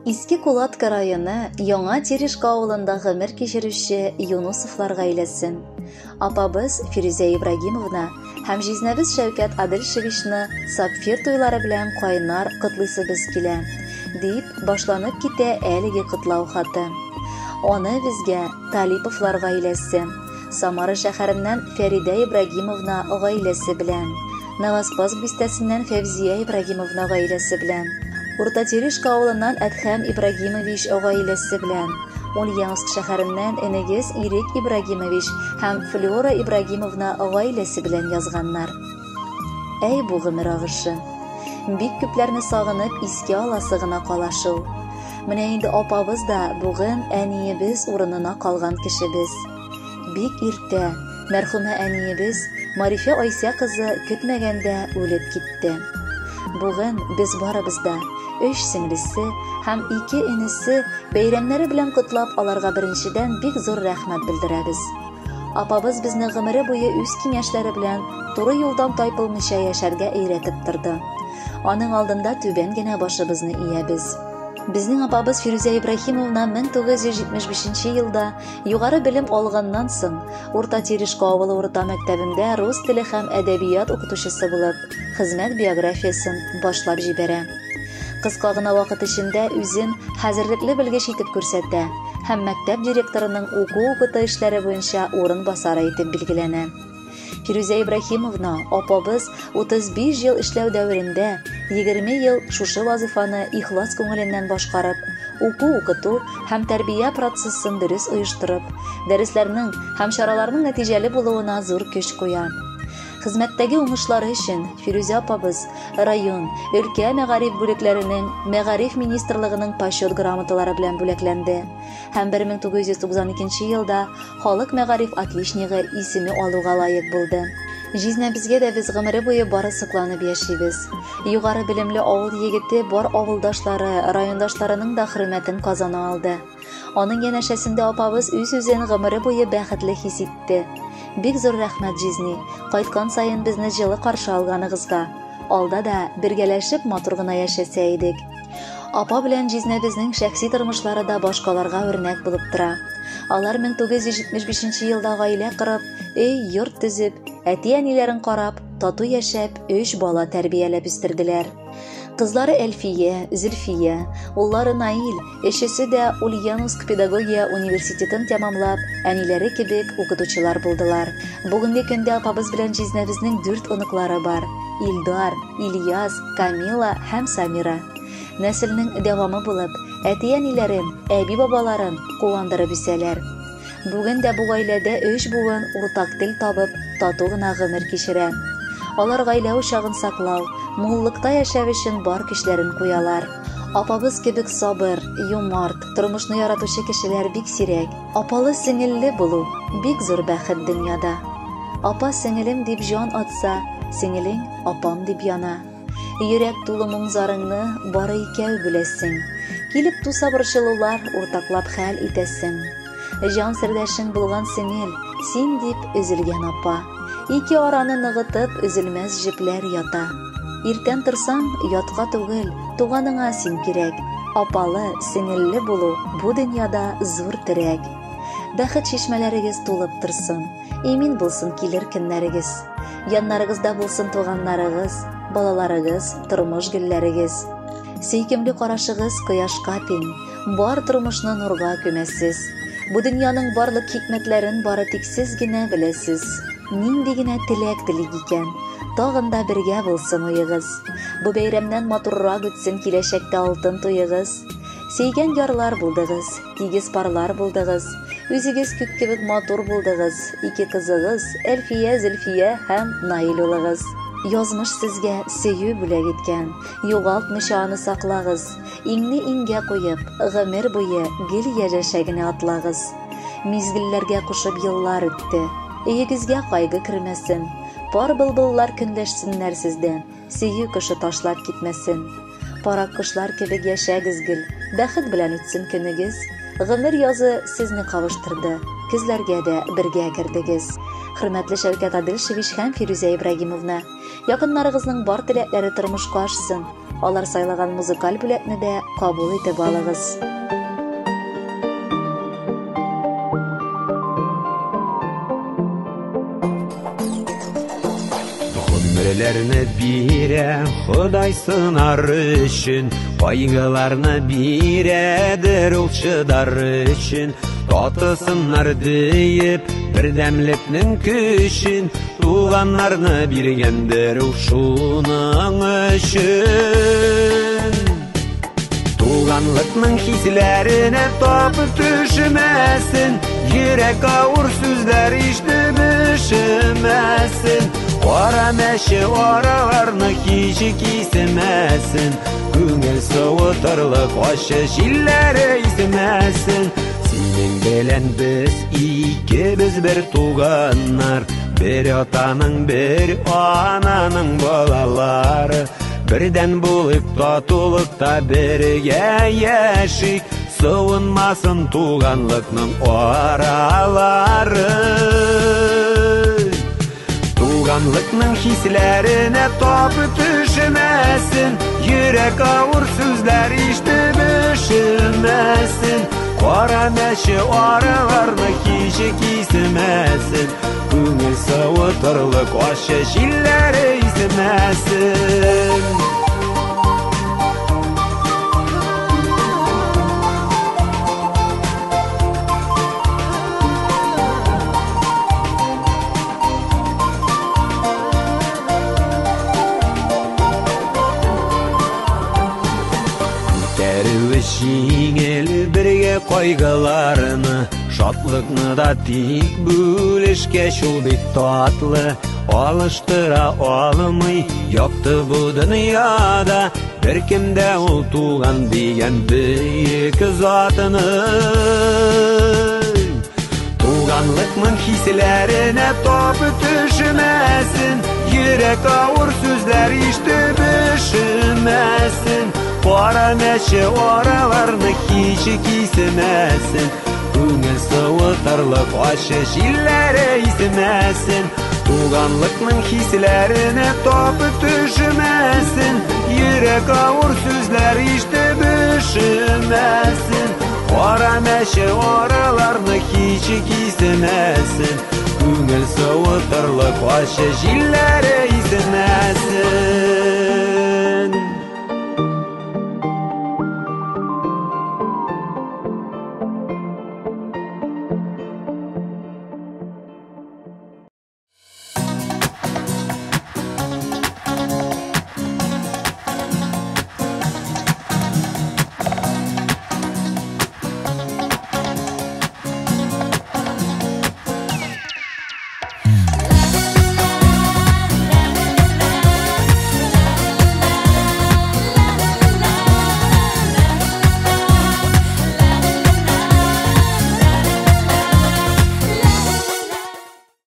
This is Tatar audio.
Иске Кулатка районы Яңа Терешка авылында гомер кичерүче Юнусовлар гаиләсен, апабыз Фирүзә Ибрагимовна һәм җизнәбез Шәүкәт Аделшевичны сапфир туйлары белән кайнар котлыйсыбыз килә, дип башланып китә әлеге котлау хаты. Аны безгә Талиповлар гаиләсе, Самара шәһәреннән Фәридә Ибрагимовна гаиләсе белән, Новоспасск бистәсеннән Фәвзия Ибрагимовна гаиләсе белән, Урта Терешка авылыннан Әдһәм Ибрагимович гаиләсе белән, Ульяновск шәһәреннән энегез Ирек Ибрагимович һәм Флюра Ибрагимовна гаиләсе белән язганнар. Әй бу гомер агышы! Бик күпләрне сагынып искә аласы гына кала шул. Менә инде апабыз да бүген әниебез урынына калган кешебез. Бик иртә, мәрхүмә әниебез Марифә Айсә кызы көтмәгәндә үлеп китте. Бүген без барыбыз да, өч сеңлесе һәм ике энесе бәйрәмнәре белән котлап, аларга беренчедән бик зур рәхмәт белдерәбез. Апабыз безне гомере буе үз киңәшләре белән туры юлдан тайпылмыйча яшәргә өйрәтеп торды. Аның алдында түбән генә башыбызны иябез. Безнең апабыз Фирүзә Ибраһимовна 1975 елда югары белем алганнан соң, Урта Терешка авылы урта мәктәбендә рус теле һәм әдәбият укытучысы булып, хезмәт биографиясен башлап җибәрә. Кыска гына вакыт эчендә үзен хәзерлекле белгеч итеп күрсәтә һәм мәктәп директорының уку-укыту эшләре буенча урынбасары итеп билгеләнә. Фирүзә Ибраһимовна апабыз 35 ел эшләү дәверендә 20 ел шушы вазыйфаны ихлас күңеленнән башкарып, уку-укыту һәм тәрбия процессын дөрес оештырып, дәресләрнең һәм чараларның нәтиҗәле булуына зур көч куя. Хезмәттәге уңышлары өчен Фирүзә апабыз район, өлкә мәгариф бүлекләренең Мәгариф министрлыгының почет грамоталары белән бүләкләнде һәм 1992 елда Халык мәгариф отличнигы исеме алуга лаек булды. Җизнәбезгә дә без гомере буе бары сокланып яшибез. Югары белемле авыл егете бар авылдашлары, райондашларының да хөрмәтен казана алды. Аның янәшәсендә апабыз үз-үзен гомере буе бәхетле хис итте. Бик зур рәхмәт, җизни, кайткан саен безне җылы каршы алганыгызга. Алда да бергәләшеп матур гына яшәсә идек. Апа белән җизнәбезнең шәхси тормышлары да башкаларга үрнәк булып тора. Алар 1975 елда гаилә корып, өй, йорт төзеп, әти-әниләрен карап, тату яшәп, өч бала тәрбияләп үстерделәр. Кызлары Әлфия, Зөлфия, уллары Наил, өчесе дә Ульяновск педагогия университетын тәмамлап, әниләре кебек укытучылар булдылар. Бүгенге көндә апабыз белән җизнәбезнең дүрт оныклары бар: Илдар, Ильяс, Камила һәм Самира. Нәселнең дәвамы булып, әти-әниләрен, әби-бабаларын куандырып үсәләр. Бүген дә бу гаиләдә өч буын уртак тел табып, тату гына гомер кичерә. Алар гаилә учагын саклау, муллыкта яшәү өчен бар көчләрен куялар. Апабыз кебек сабыр, юмарт, тормышны яратучы кешеләр бик сирәк. Апалы-сеңелле булу, бик зур бәхет дөньяда. Апа сеңелем дип җан атса, сеңелең апам дип яна. Йөрәк тулы моң-зарыңны бары икәү бүләсең. Килеп туса борчылулар, уртаклап хәл итәсең. Җан сердәшең булган сеңел, син дип өзелгән апа. Ике араны ныгытып, өзелмәс җепләр ята. Иртән торсаң, ятка түгел, туганыңа син кирәк. Апалы, сеңелле булу бу дөньяда зур терәк. Бәхет чишмәләрегез тулып торсын. Имин булсын килер көннәрегез. Яннарыгызда булсын туганнарыгыз, балаларыгыз, тормыш гөлләрегез. Сөйкемле карашыгыз кояшка тиң, бар тормышны нурга күмәсез. Бу дөньяның барлык хикмәтләрен бары тик сез генә беләсез. Нинди генә теләк телик икән, тагын да бергә булсын уегыз. Бу бәйрәмнән матуррак үтсен киләчәктә алтын туегыз. Сөйгән ярлар булдыгыз, тигез парлар булдыгыз. Үзегез күк кебек матур булдыгыз, ике кызыгыз, Әлфия, Зөлфия һәм Наил улыгыз. Язмыш сезгә сөю бүләк иткән, югалтмыйча аны саклагыз. Иңне иңгә куеп, гомер буе гел янәшә генә атлагыз. Мизгелләргә кушып еллар үтте. Өегезгә кайгы кермәсен. Пар былбыллар көнләшсеннәр сездән, сөю кошы ташлап китмәсен. Пар аккошлар кебек яшәгез гел, бәхет белән үтсен көнегез. Гомер язы сезне кавыштырды, көзләргә дә бергә кердегез. Хөрмәтле Шәүкәт Адельшевич һәм Фирүзә Ибрагимовна, якыннарыгызның бар теләкләре тормышка ашсын. Алар сайлаган музыкаль бүләкне дә кабул итеп алыгыз. Гомерләрне бирә Ходай сынар өчен, кайгыларны бирәдер ул чыдар өчен. Татысыннар диеп бердәмлекнең көчен, туганнарны биргәндер ул шуның өчен. Туганлыкның хисләренә тапып төшмәсен, йөрәк авыр сүзләр ишетеп өшемәсен. Кара мәче араларны һич кисемәсен, күңел суытырлык ачы җилләре исмәсен. Синең белән без икебез бер туганнар, бер атаның, бер ананың балалары. Бердән булып татулыкта бергә яшик, суынмасын туганлыкның аралары. Туганлыкның хисләренә тапып төшмәсен, йөрәк авыр сүзләр ишетеп өшемәсен. Кара мәче араларны һич кисемәсен, күңел суытырлык ачы җилләре исмәсен. Күтәрүе җиңел бергә кайгыларны, шатлыкны да тик бүлешкәч ул бик татлы. Алыштыра алмый якты бу дөньяда беркем дә ул туган дигән бөек затны. Туганлыкның хисләренә тапып төшмәсен, йөрәк авыр сүзләр ишетеп өшемәсен. Кара мәче араларны һич кисемәсен, күңел суытырлык ачы җилләре исмәсен. Туганлыкның хисләренә тапып төшмәсен, йөрәк авыр сүзләр ишетеп өшемәсен. Кара мәче араларны һич кисемәсен, күңел суытырлык ачы җилләре исмәсен.